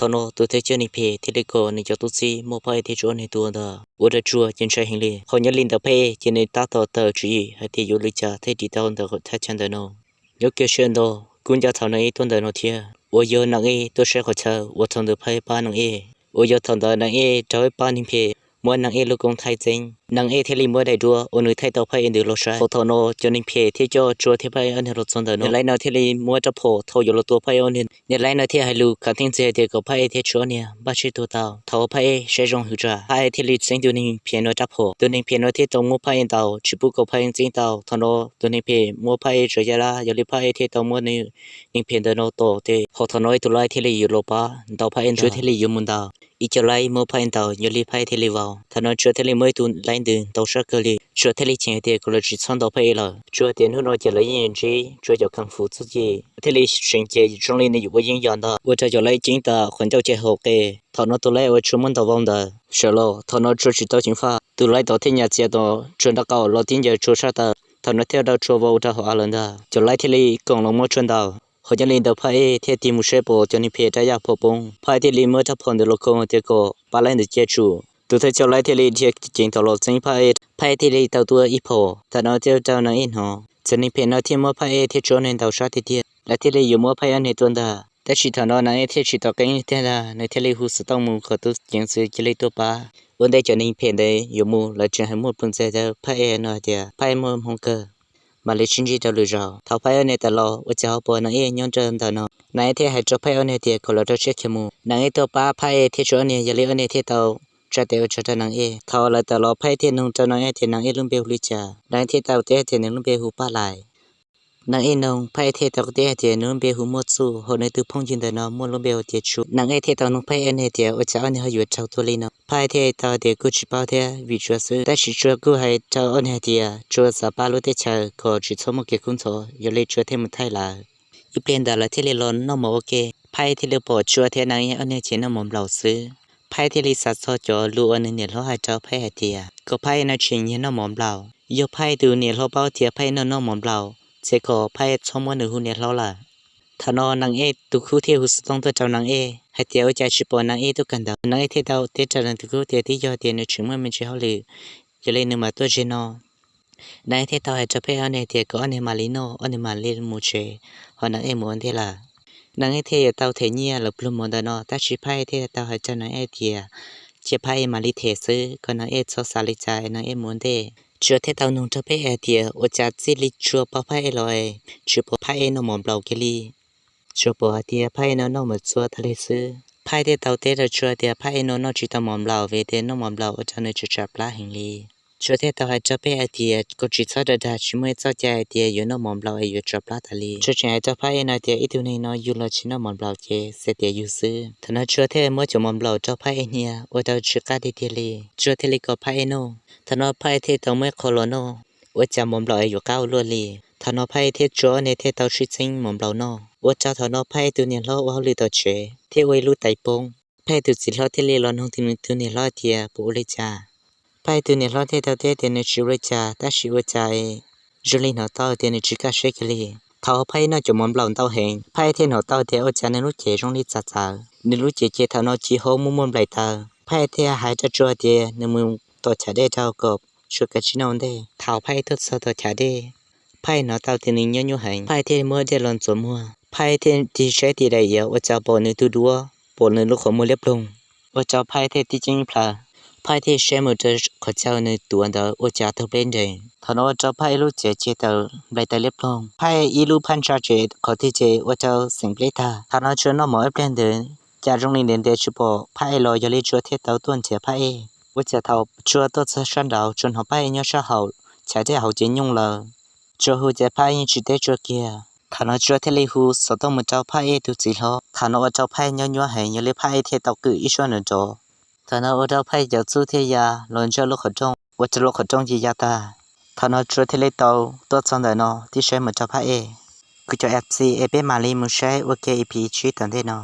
Thaum no tus thawj coj neeg phem thiaj li kom nws cov tub txib muab Phaj Ej thiab Tsua ob niag tua ntag. Ua rau Tsua ces ntshai heev li. Ho nyob li ntawm Phaj Ej ces nws tab tom tawm tswv yim hais tias yuav ua li cas thiaj dim tau ntawm qhov thaj chaw ntawm no. Nyob kiag sij hawm ntawd kuj nco thaum Nees Ej tuaj ntawm no thiab uas yog Nees Ej tuaj saib qhov chaw uas thaum ntawd Phaj Ej pab Nees Ej, uas yog thaum ntawd Nees Ej raug ib pab neeg phem muab Nees Ej lub koob thaij txeeb, Nees Ej thiaj li muab daim duab uas nws thaij tau Phaj Ej ntawd los saib. Thaum no cov neeg phem thiaj coj Tsua thiab Phaj Ej ob niag los txog ntawm no. Niam laib no thiaj li muab rab phom thau yuav los tua Phaj Ej ob niag. Niam laib no thiaj hais lus khav theej ntxiag hais tias kom Phaj Ej thiab Tsua ob niag npaj siab tuag tau. Thaum Phaj Ej saib zoo hwv tsa, Phaj Ej thiaj li txeeb tus neeg phem no rab phom. Tus neeg phem no thiaj tau muab Phaj Ej ntaus tsis pub kom Phaj Ej txeeb tau. Thaum no tus neeg phem muab Phaj Ej tsaws yaj lab, yog li Phaj Ej thiaj tau muab nws neeg phem ntawm no tom tes. Ho thaum no ib tug laib thiaj li yuav los pab ntaus Phaj Ej ntag, Tsua thiaj li yuav mus ntaus. Ib co laib muab Phaj Ej ntaus, yog li Phaj Ej thiaj li vau. Thaum no Tsua thiaj li muab ib tug laib ntws ntaus sab kawg li. Tsua thiaj li cheem hais tias kom lawv tsis txhob ntaus Phaj Ej lawm. Tsua tias hnub no ces lawv yeej yuav ntsib Tsua cov kheej fuv txuj ci, thiaj li seev ces zoo li nws yuav ua yeeb yos ntag, ua rau cov laib ceeb tas qhov ncauj ces haum qe. Thaum no tus laib uas Tsua muab ntaus vau ntawd sawv los, thaum no Tsua tsis tau ceev faj, tus laib tod thiaj nyas txiav tau Tsua nraub qaum los tib ncaws Tsua sab taw. Thaum no thiaj ua rau Tsua vau ua rau hauv av lawm ntag. Cov laib thiaj li koom los muab Tsua ntaus. Ho nyob li ntawd Phaj Ej thiaj tig mus saib pom cov neeg phem rab yaj phom poob, Phaj Ej thiaj li muab rab phom ntawd los koom tias kom pab laib ntawd cia tsum. Tus thawj coj laib thiaj li dhia ceev tom los txeeb Phaj Ej, Phaj Ej thiaj li tau tuaj ib phom. Thaum no thiaj ua rau Nees Ej hnov, cov neeg phem no thiaj muab Phaj Ej thiab Tsua ob niag ntaus sab tiag tiag, lawv thiaj li yuav muab Phaj Ej ob niag tua ntag. Tab sis thaum no Nees Ej thiaj tsis tom qeeb tiag ntag, nws thiaj li hu xov tooj mus kom tub ceev xwm cia li tuaj pab. Ua ntej cov neeg phem ntawd yuav mus, lawv tseem hais muaj peev xwm rau Phaj Ej no hais tias Phaj Ej muaj hmoo kawg, mam li sib ntsib rau lwm zaus. Thaum Phaj Ej ob niag tawm los ua cas ho pom Nees Ej nyob rau ntawm no. Nees Ej thiaj hais rau Phaj Ej ob niag tias kom lawv rau siab khiav mus, Nees Ej tuaj pab Phaj Ej thiab Tsua ob niag, yog li ob niag thiaj tau tsa tes ua tsaug rau Nees Ej. Thaum lawv tawm los Phaj Ej thiaj nug rau Nees Ej tias Nees Ej lub npe hu li cas. Nees Ej thiaj tau teb tias nws lub npe hu Paj Lais. Nees Ej nug Phaj Ej thiaj tau teb hais tias nws lub npe hu Muaj Txuj, ho nws tus phooj ywg ntawm no muaj lub npe hu tias Tsua. Nees Ej thiaj tau nug Phaj Ej ob niag tias ua cas ob niag ho yuav raug tua li no. Phaj Ej thiaj tau hais tias kuj tsis paub thiab, vim Tsua xwb. Tab sis Tsua kuj hais rau ob niag hais tias Tsua xav pab lub teb chaws kom tsis txhob muaj kev kub ntxhov, yog li Tsua thiaj mus thaij lawv. Ib pliag ntawd lawv thiaj li los noj mov ua ke, Phaj Ej thiaj li pom Tsua thiab Nees Ej ob niag ces noj mov nplaum xwb. Phaj Ej thiaj li xav txog cov lus uas nws niam hlob hais rau Phaj Ej hais tias kom Phaj Ej no tseem nyiag noj mov nplaum. Yog Phaj Ej tus niam hlob paub tias Phaj Ej noj noj mov nplaum, ces kom Phaj Ej txhob muab nws hu niam hlob lawm. Thaum no Nees Ej tus khub thiaj hu xov tooj tuaj rau Nees Ej hais tias ua cas tsis pom Nees Ej tuaj kawm ntawv. Nees Ej thiaj tau teb rau nws tus khub tias twb yog tias nws tseem muaj me ntsis hauj lwm, yog li nws mam tuaj ze no. Nees Ej thiaj tau hais rau Phaj Ej ob niag tias kom ob niag mam li noj, ob niag mam li mus tsev, ho Nees Ej mus ua ntej lawm. Nees Ej thiaj yuav tau them nyiaj lawv pluag mov ntawm no, tab sis Phaj Ej thiaj tau hais rau Nees Ej tias cia Phaj Ej mam li them xwb, kom Nees Ej txhob xav li cas es Nees Ej mus ua ntej. Tsua thiaj tau nug rau Phaj Ej hais tias ua cas txij li Tsua pab Phaj Ej los es tsis pom Phaj Ej noj mov nplaum kiag li. Tsuas pom hais tias Phaj Ej no noj mov txhua tag li xwb. Phaj Ej thiaj tau teb rau Tsua tias Phaj Ej no noj tsis tau mov nplaum vim tias noj mov nplaum ua rau nws tsam tsam plab heev li. Tsua thiaj tau hais rau Phaj Ej hais tias kom tsis txhob dag dag, tsis muaj ib txoj cai hais tias yuav noj mov nplaum es yuav tsam plab tas li. Tsua tseem hais rau Phaj Ej no tias ib tug neeg no yug los tsis noj mov nplaum ces xav tias yug xwb. Thaum no Tsua thiaj muab cov mov nplaum rau Phaj Ej hnia ua rau tsw qab tiag tiag li. Tsua thiaj li kom Phaj Ej noj. Thaum no Phaj Ej thiaj tau muab ib qho los noj, ua cas mov nplaum es yuav qab ua luaj li. Thaum no Phaj Ej thiab Tsua ob niag thiaj tau sib txeeb mov nplaum noj, ua rau thaum no Phaj Ej tus niam hlob ua hauj lwm tom tsev thiaj ua ib lub tais poob. Phaj Ej tus txiv hlob thiaj li los nug tus niam hlob tias puas ua li cas. Phaj Ej tus niam hlob thiaj tau teb tias nws tsis ua li cas, tab sis ua cas zoo li hnov tau tias nws tsis kaj siab kiag li. Thaum Phaj Ej noj cov mov nplaum ntau heev, Phaj Ej thiaj hnov tau tias ua cas nws lub cev zoo li txav txawv, nws lub cev ces thaum no ci hauv muaj muaj nplaim taws. Phaj Ej thiaj hais rau Tsua tias nws mus tom chav dej rau kom Tsua kav tsij noj ua ntej. Thaum Phaj Ej tuaj txog tom chav dej, Phaj Ej hnov tau tias nws nyuaj nyuaj heev, Phaj Ej thiaj muab dej los ntxuav muag. Phaj Ej thiaj tig saib tim daim iav ua cas pom nws tus duab, pom nws lub qhov muag liab ploog, ua rau Phaj Ej thiaj tib ceeb plhaw. Phaj Ej thiaj saib mus rau qhov chaw nws tuav ntawd ua cas taug nplej nrees. Thaum no ua rau Phaj Ej lub cev ces tawm nplaim taws liab ploog, Phaj Ej ib lub phab ntsa ces qhov twg ces ua rau xeem nplej tag. Thaum no Tsua noj mov ib pliag ntawd cas zoo li ntev ntev tsis pom Phaj Ej los, yog li Tsua thiaj tau tuaj nrhiav Phaj Ej. Ua cas thaum Tsua tuaj txog sab nraud Tsua hnov Phaj Ej nyob sab hauv chav dej hauv ces nyooj lawm. Tsua hu ces Phaj Ej yeej tsis teb Tsua kiag. Thaum no Tsua thiaj li hu xov tooj mus rau Phaj Ej tus txiv hlob. Thaum no ua rau Phaj Ej nyuaj nyuaj heev, yog li Phaj Ej thiaj tau qwm ib suab nws rov. Thaum no ua rau Phaj Ej cov txuj thiaj ya los ntsawj lub qhov rooj, ua rau lub qhov rooj ces ya tag. Thaum no Tsua thiaj li tau tuaj txog ntawm no tib saib mus rau Phaj Ej. Kuv cov F C es peb mam li mus saib ua ke E P tsib tom ntej no.